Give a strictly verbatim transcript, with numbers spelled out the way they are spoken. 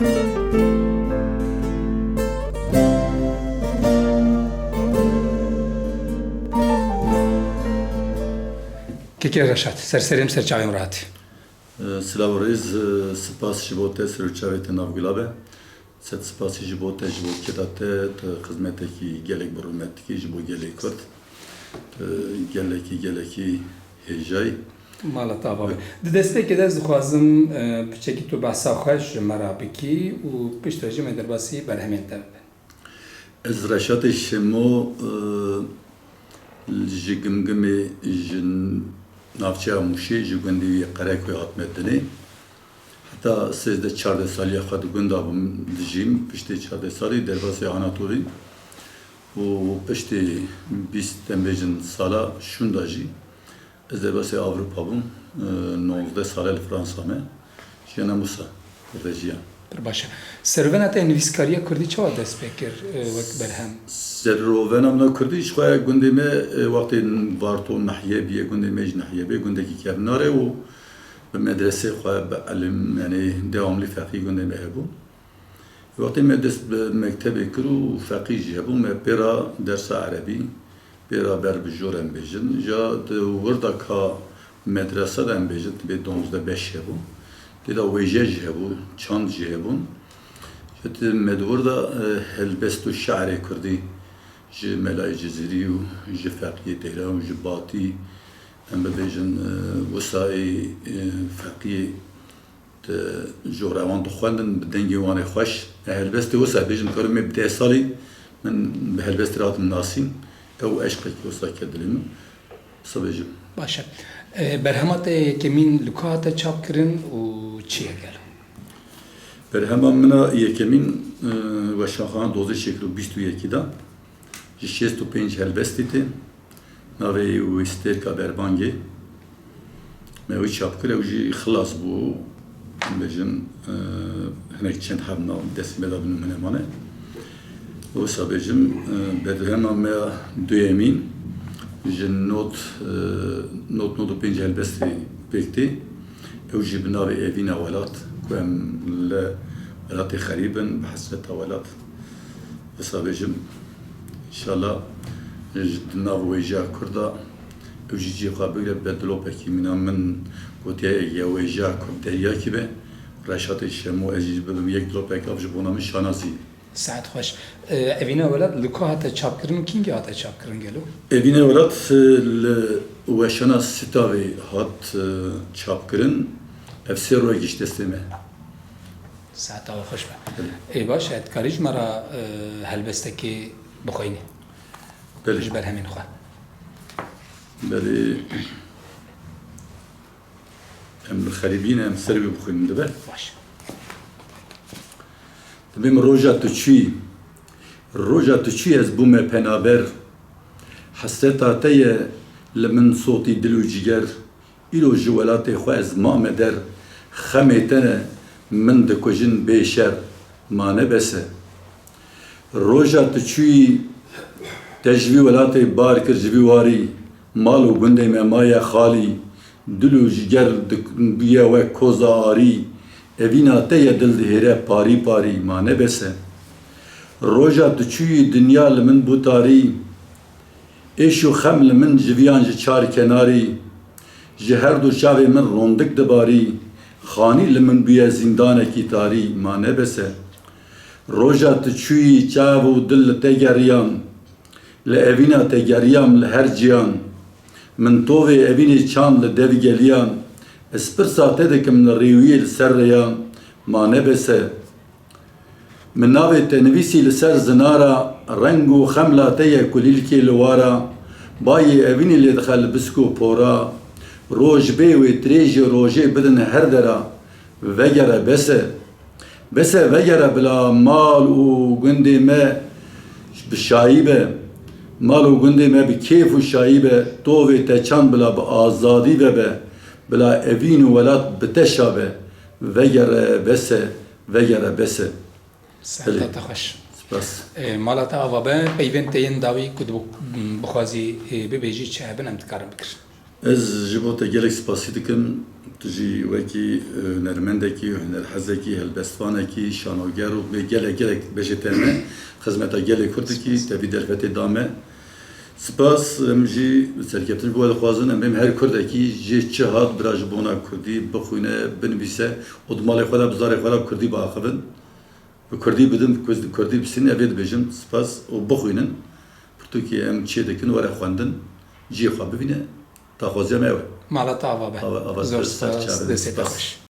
Kekê Reşat, ser serê min, ser çavê min rahatî. Silav û rêz, spas ji bo te, ser û çavê te navgula be. Sed spasî ji bo te, ji bo keda te, tu xizmetekî gelek bi rûmet dikî ji bo gelê Kurd. Tu gelekî, gelekî hêja yî. Mala te ava be. Di destpêkê de ez dixwazim, e, piçekî tu behsa xwe ji me re bikî û piştre jî me derbasî berhemên te bibin. Ez Reşatê Şemo, e, ji Gimgimê, ji navçeya Mûşê, ji gundê wî yê Qerekoyê hatime dinê. Heta sêzdeh çardeh saliya xwe di gunda bûm, dijîm. Piştê çardeh salî derbasî Anatolî û piştê bîst, em bêjin, sala şûnda jî ez derbasî Ewropa bûm. E, nozdeh sale li Fransa me. Jiyana wisa li vê jiyan. Pir baş e. Serûvena te ya nivîskariya kurdî çawa dest pê kir, e, wek berhem? Serûvena min ya kurdî ji xwe gundê me, e, wextê Varto nehiye bûye, gundê me jî nehiye bûye, gundekî kevnar e û bi medresê xwe, bi elim, yanî dewamlî feqî gundê me hebû. Wextê me dest bi mektebê kir û feqî jî hebû, me pê re dersa erebî, pê re ber bi jor em bêjin. Ja di wirda ka medresa de em bêjin, dibê donzdeh beş hebû. Tê de wêje jî hebû, çand jî hebûn. Ja di me di wirda, e, helbest û şi'rê kurdî ji Melayê Cizîrî û ji Feqiyê Teyran û ji Batî, em bibêjin, e, wisa ê, e, Feqiyê Di jor ewan dixwendin, bi dengê wan ê xweş. E, helbestê wisa bêjim, dikarim me bi deh salî min bi helbestê re hatim nasîn. Ew eşqekî wisa ket dilê min. Wisa bêjim. Baş e. E, berhema te yekemîn li ku hate çapkirin û çi ye gelo? Berhema min a yekemîn, e, weşanxana Dozê çêkir û bîst û yekî de. Ji şêst û pênc helbestî tê. Navê wî Stêrka Berbangê. Me wî çap kir, ew jî xilas bû. Em bêjin, e, hinek çend heb nav destê me de bi nûmûne mane. Wisa bêjim, e, berhema me ya duyemîn ji not, e, not, not û pênc helbestê pêk tê. Ew jî bi navê Evîna Welat, ku em li welatê xerîb in, bi hesreta welat. Wisa bêjim, înşallah, ji di nav wêjeya Kurda ew jî cihê xwe bigire, be dilopekî mîna min gotiye, ya wêjeya Kurd deryakî be, Reşatê Şemo, ez jî bibim yek dilopek av ji bona min şanazî. Saet xweş. E, Evîna Welat li ku hate çapkirin û kîngî hate çapkirin gelo? Evîna Welat, e, li weşana Sitavê hat, e, çapkirin. Ev sê royekî ji destê me. Saeta we xweş be. Belê. Ê baş e, dikarî ji me re, e, helbestekê bixwînî? Belê. Ji berhemên xwe. Belê. Em li xerîbî ne, em ser wî bixwînin dibe. Baş. Dibê min roja tu çûyî. Roja tu çûyî ez bûme penaber. Hesreta te ye li min sotî dil û ciger. Îro ji welatê xwe ez mame der, xemê te ne min dikujin bê şer, ma ne bes e. Roja tu çûyî, te ji vî welatê bar kir ji vî warî, mal û gundê me maye xalî, dil û jiger dik-, bûye wek koza arî, evîna te ye dil dihêre parî parî, ma ne bes e. Roja tu çûyî dinya li min bû tarî, Êş û xem li min ji viyan ji çar kenarî, ji her du çavê min rondik dibarî, xanî li min bûye zîndanekî tarî, ma ne bes e. Roja tu çûyî çav û dil li te geriyan, li evîna te geriyam li her ciyan. Min tovê evînê çand li dev geliyan, ez pirsa te dikim li rêwiyê li ser rêyan, ma ne bes e. Min navê te nivîsî li ser zinara, reng û xemla te ye kulîlkê li wara, bayê evînê lê dixe li bisk û pora. Roj bê wê dirêjê rojê bidin her dera, vegere bes e. Bes e vegere bila mal û gundê me bi şayî be. Mal û gundê me bi kêf û şayî be, tovê te çand bila bi azadî ve be, bila evîn û welat bi te şa be. Vegere bes e. Vegere bes e. Saeta te xweş. Spas. E, mala te ava be, peyvên te yên dawî ku tu bixwazî, e, bibêjî çi hebin em dikarin bikirin. Ez ji bo te gelek spasî dikim. Tu jî wekî hunermendekî, hunerhezekî, helbestvanekî, şanoger û bê gelek gelek bêjê te me xizmeta gelê Kurd dikî, te vî derfetê da me. Spas, em jî serkeftin ji bo we dixwazin, em bêm her Kurdekî jê çi hat bira ji bona Kurdî bixwîne, binivîse û di malê xwe de bi zarê xwe de bi Kurdî biaxivin. Bi Kurdî bidin, bi Kurdî bisînin, ev ê dibêjim, spas û bixwînin. Pirtûkê em çê dikin, were xwendin, cihê xwe bibîne, daxwaziya me ew e. Mala te ava be. Ava, ava Zor spas, spas, çav destê te spas. Xweş.